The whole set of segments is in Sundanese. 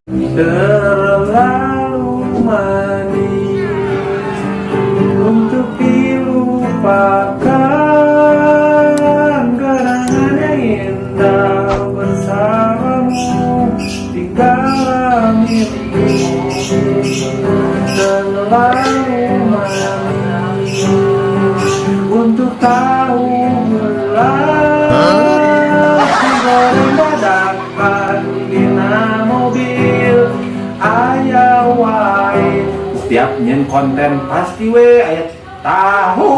Terlalu manis untuk dilupakan, kenangan yang indah bersamamu tinggallah mimpi. Terlalu manis untuk tahu bulat digoreng dadakan dina mobil aya wae. Setiap nyen konten pasti we aya tahu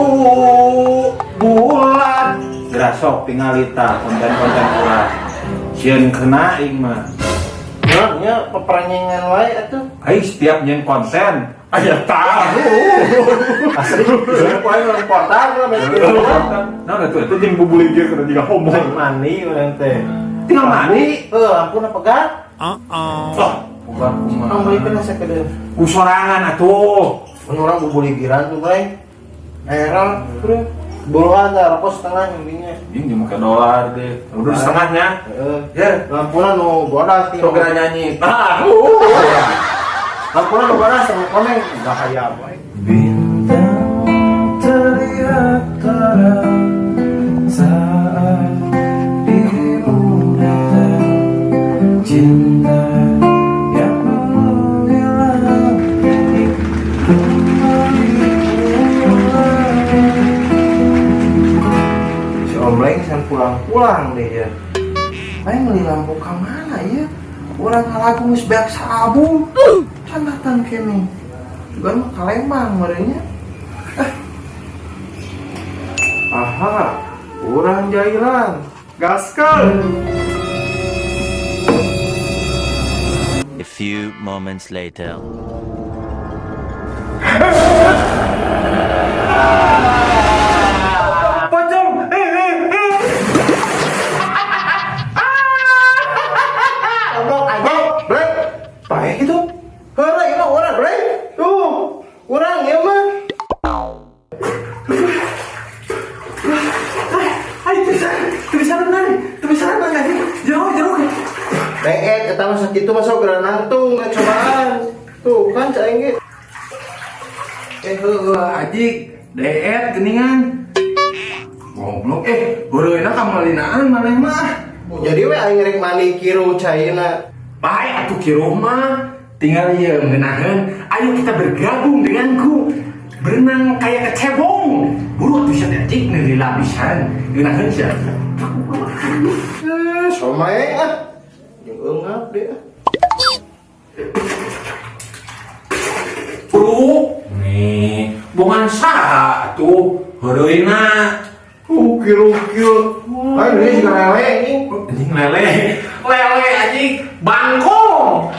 bulat. Gerasok tinggal ta konten-konten ulah sieun kena aing mah. Nya peperangan wae atuh. Aing setiap nyen konten aya tahu. Asli, urang poe urang portal lah Nah, itu jeung bubuligir kana jiga homo. Mandi urang teh. Tinggal mandi. Heuh, lampuna pegat. Oh, bukan kumaha. Urang beuikeun sakedeun. Ku sorangan atuh. Mun urang bubuligiran tuh, Bre. Era, Bre. Buluan dah, rokok setengah intinya. Anjing jeung make dolar deh. Udah setengahnya. Heeh. Ya, Lampuna nu bodas sok geura nyanyi. Tahu. Lampuna nu bodas sama koneng bahaya wae. Bintang terlihat terang saat dirimu datang, cinta yang menghilang kini kembali pulang. Si Omleng san pulang-pulang deh ya. Aing meuli lampu ka mana ya? Urang ngalagu geus beak sabung. Can datang kene. Juga mah ka Lembang merenya. Eh. Aha, urang jailan. Gaskeun. A few moments later. Pocong. Goblok aja, Blek. Baik itu. Heureuy ieu mah urang, Blek. Tuh, urang ieu mah. Ayo tulisan benar, tulisan benar sih? Jauh jauh. Deet eta mah sakitu mah sok geura nangtung cobaan. Tuh kan cai ge. Eh, heueuh ajik, deet geuningan. Goblok heureuyna kamalinaan maneh mah. Jadi we aing rek mandi kiru caina. Baik atuh kiruh mah. Tinggal ieu ngeunaheun, ayo kita bergabung denganku. Berenang kayak kecebong. Buru atuh sia teh ajik neuli lapisan. Ngeunaheun sia. Eh, somai ah. Jeung eungap deh ah. Buru. Nih, bongan saha atuh heureuyna. Kiru kieu. Aing ini juga lele anjing. Anjing lele. Lele anjing bangkong.